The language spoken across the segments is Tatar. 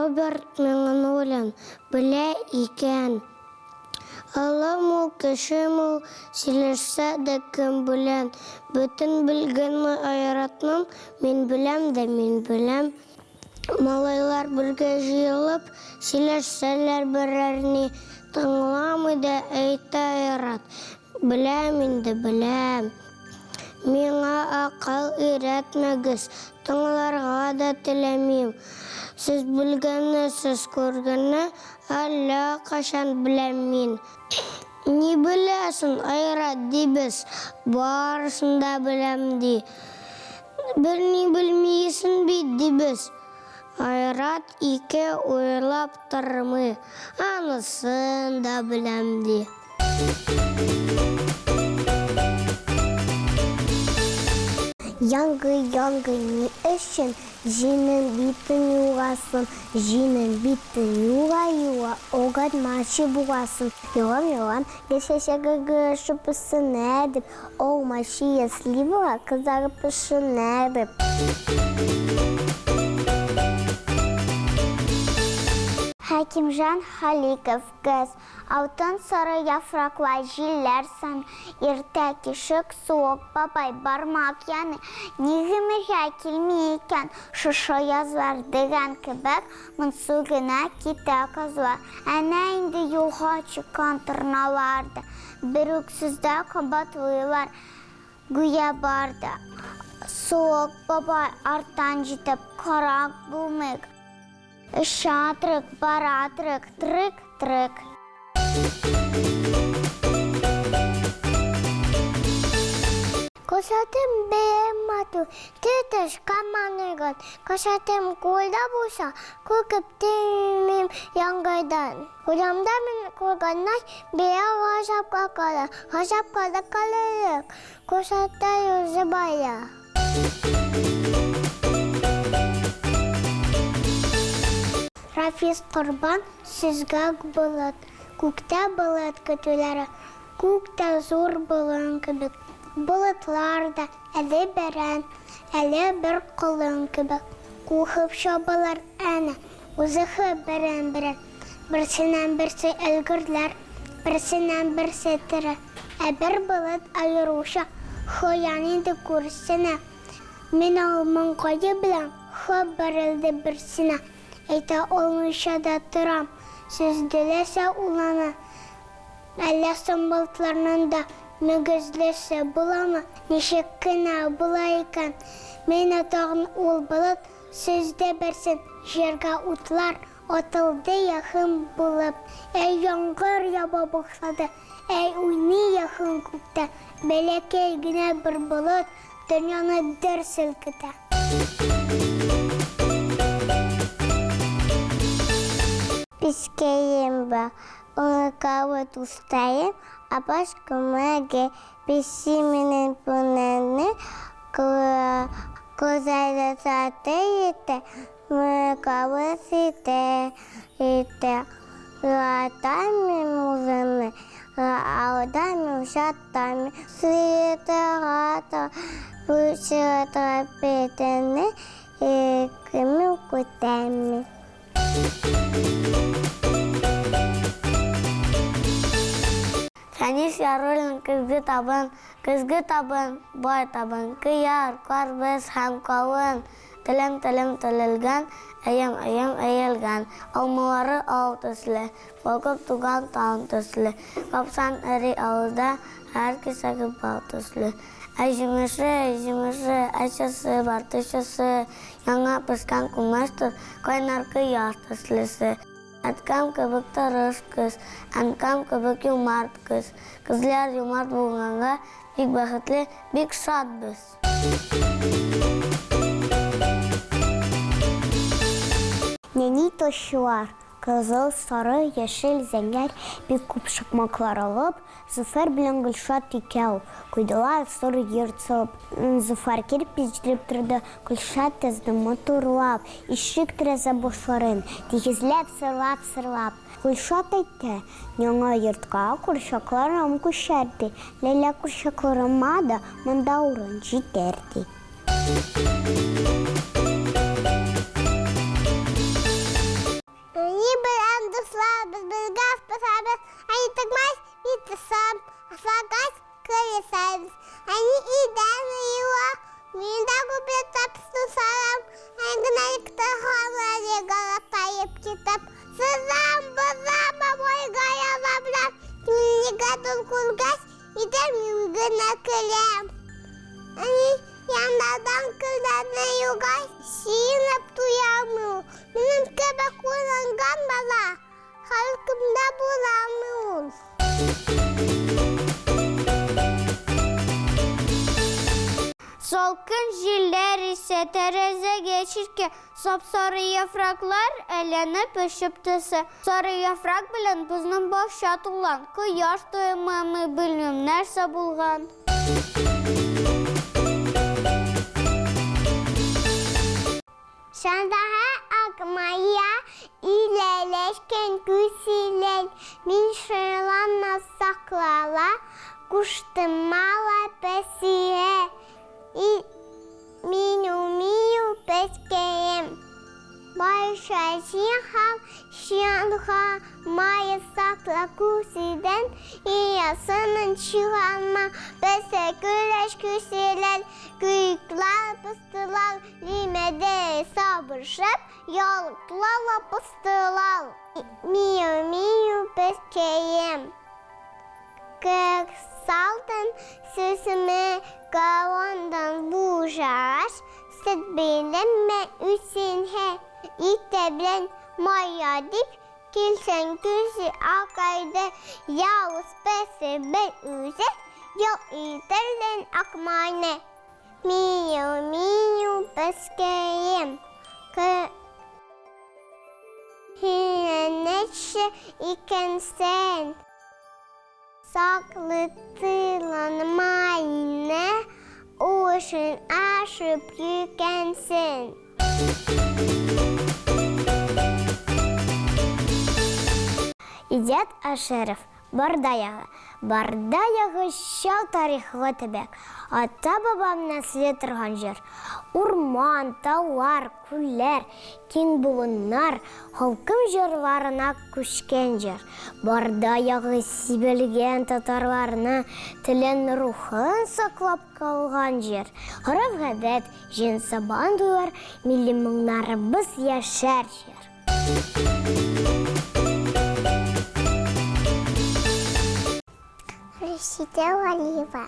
Роберт Миңнуллин белә икән. Олымы ул, кечеме ул, сөйләшсә дә кем белән, бөтен белгәнне Айратның мин беләм дә мин беләм. Малайлар бергә җыелып, сөйләшсәләр берәр ни, тыңламый да әйтә Айрат, Беләм инде, беләм. Миңа акыл өйрәтмәгез, тыңларга да теләмим. Сез белгәнне, сез күргәнне әллә кайчан беләм мин. Ни беләсең, Айрат, дибез. Барысын да беләм, ди. Берни белмисең бит, дибез. Айрат ике уйлап тормый, анысын да беләм, ди. Яңгыр, яңгыр, ни өчен Җирнең битен юасың? Җирнең битен юа-юа, Оганмачы буласың. Юам, юам, гөл чәчәге гөрләшеп үссен дип, Алма, чия, сливалар кызарып пешсен дип. Хәкимҗан Халиков, Көз. Алтын сары яфраклар җилләр сан, Иртә тишек, суык бабай, бармак яны. Ни гомергә килми икән шушы язлар, Дигән кебек моңсу гына китә казлар. Әнә инде юлга чыккан торналар да, Бер үк сүздә кабатлыйлар гүя бар да. Суык бабай арттан җитеп, Карак булмыйк. Оча трык, бара трык, трык, трык. Күрсәтем бер матур, тетешкә маныгын. Күрсәтем кулда булса, куркып төшмим яңгырдан. Урамда мин күргәннәр бия гаҗәпкә кала, гаҗәпкә дә калырлык, күрсәтә үзе бая. Рафис Корбан, Сөзгәк болыт, Күктә болыт көтүләре, Күк тә зур болын кебек. Болытлар да әле бәрән, Әле бер колын кебек. Кухып чабалар әнә, Узыхып берәм-берәм. Берсеннән берсе өлгерләр, Берсеннән берсе тере. Ә бер болыт аеруча Хыян инде күрсенә. Менә ул маңгае белән Хып бәрелде берсенә. Әйтә алмыйча да торам, Сөзделәсә ул аны. Әллә соң болытларның да Мөгезлесе буламы? Ничек кенә була икән? Менә тагын ул болыт Сөзде берсен, Җиргә утлар Атылды яхын булып. Әй яңгыр ява башлады, Әй уйный яхын күктә. Бәләкәй генә бер болыт Дөньяны дер селкетә. Пескәем бар, Уңыкалы дустаем, Апаш күмәге, Песи минем пүнәне, Күзәле саты итә, Мыкабыз итә, итә. Яратам мин үземне, Алдам мин, сатам мин. Сыетырга та, Пычратырга битемне, Иркемне көтәм мин. Фәнис Яруллин Көзге табын, Көзге табын, бай табын, Кыяр, карбыз һәм кавын. Телем-телем телелгән, Өем-өем өелгән. Алмалары ал төсле, Балкып туган таң төсле. Капсаң эри авызда, Һәр кисәге бал төсле. Ә җимеше, җимеше, Әчесе бар, төчесе, Яңа пешкән күмәчтер, Кайнар кояш төслесе. Әткәм кебек тырыш көз, Әнкәм кебек юмарт көз. Көзләр юмарт булганга, Бик бәхетле, бик шат без. Нәни ташлар. Кызыл, сары, яшел, зәңгәр бик күп шакмаклар алып, Зөфәр белән Гөлшат икәү куйдылар зур йорт салып. Зөфәр кирпеч җиреп торды, Гөлшат тезде матурлап, ишек-тәрәзә башларын тигезләп, сырлап-сырлап. Гөлшат әйтте, Яңа йортка курчакларым күчәр, ди. Ләйлә курчакларыма да монда урын җитәр, ди. Әни белән дуслар, без бергә басабыз. Әни тыкмас, мин тысам. Ашагач, көлешәбез. Әни идән юа, мин дә күпертеп су салам. Әни генә торган галатаеп китеп. Сызам, бозам, бабайга яза белән. Нигә тун күргәч, идән мин генә көләм. Әни яндардан көлгәнне югач, сөенеп туямы ул. Минем кебек уйланган бала һәркемдә буламы ул? Салкын җилләр исә тәрәзәгә чиркә, Сап-сары яфраклар әйләнеп очып төшә. Сары яфрак белән безнең бакча тулган, Кояш туемамы, белмим, нәрсә булган. Шандаһа ак мая иләләшкән күселәр, Мин шырланма саклала, Куштымала пәсиә. И мин умею пәскәем. Байша җиһан чианха мая сакла күседән, Иясының чыганма пәсә көләш күселәр, Кыйклар пыстылар Лимәдә сабышып, ялыклала пыстылал. Мию-мию пескәем. Кыр салдым сүземә кавындан бушагач, сөт беләнме үсенһә. Иртә белән мая дип килсәң күзе акайды, явыз песе бер үзе ял итәрдән акмайны. Мию, мию, пескәем, Көнәнәче икәнсең. Саклы тыланмайны, Ушын ашып йөргәнсең. Идият Ашеров, Барда ягы. Барда ягы чал тарихлы төбәк. Ата-бабам нәселе торган җир. Урман, таулар, күлләр, киң болыннар, халкым җырларына күчкән җир. Барда ягы сибелгән татарларны телен, рухын саклап калган җир. Гореф-гадәт, җыен-сабан туйлар, милли моңнарыбыз яшәр җир. Рәшидә Вәлиева,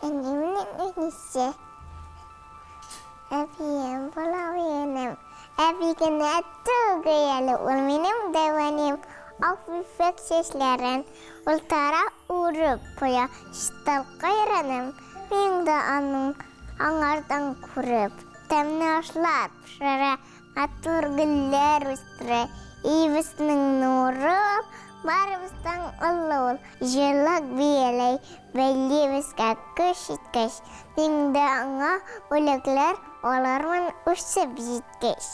әниемнең әнисе. Әбием була минем. Әби генә түгел әле, ул минем дәү әнием. Ак ефәк чәчләрен ул тарап үреп куя. Чытыркай мин дә аның аңардан күреп, тәмле ашлар пешерә. Матур гөлләр үстерә. Өебезнең нуры ул, барыбыздан олы ул. Җырлап бияләй, бәйлибезгә көч җиткәч. Мин дә аңа бүләкләр алырмын үсеп җиткәч.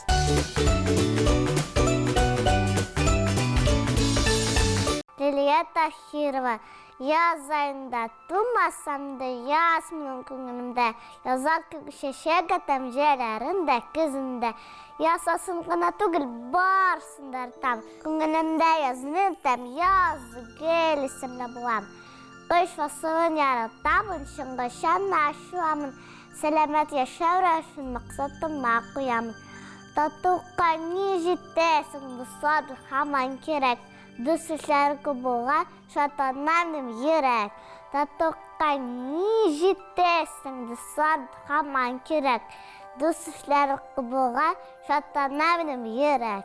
Лилия Таһирова, Яз аенда тумасам да, яз минем күңелемдә. Яза күк чәчәк атам, җәйләрен дә, көзен дә. Ясасын гына түгел, барсын да артам. Күңелемдә язны тәм, яз гел исемле булам. Кыш фасылын яратамын, чыңгычан ачуамын. Сәламәт яшәү рәвешен максатыма куямын. Татулыкка ни җитә соң, дуслар һаман кирәк. Дус эшләре күп булган, Шатлана минем йөрәк. Татулыкка ни җитә соң, дуслар һаман кирәк. Дус эшләре күп булган, шатлана минем йөрәк.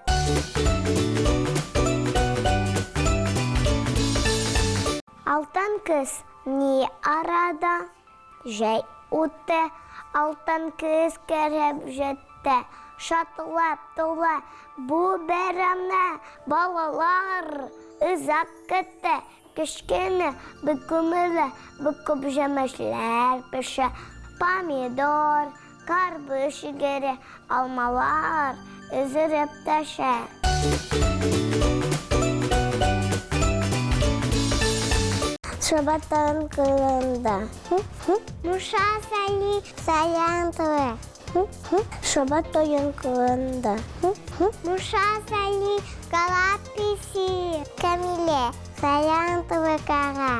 Алтын көз ни арада, җәй үтте, Алтын көз кереп җитте. көтә. Шатлап тула бу бәйрәмне балалар озак көтә. Кечкенә бик күңелле, бик күп җимешләр пешә. Помидор, карбыз шигере, алмалар өзелеп төшә. Сабантуен кырында. Муса Сали Саян туе. Сабантуен кырында. Муса Сали Кара песи. Камилә Саян туе кара.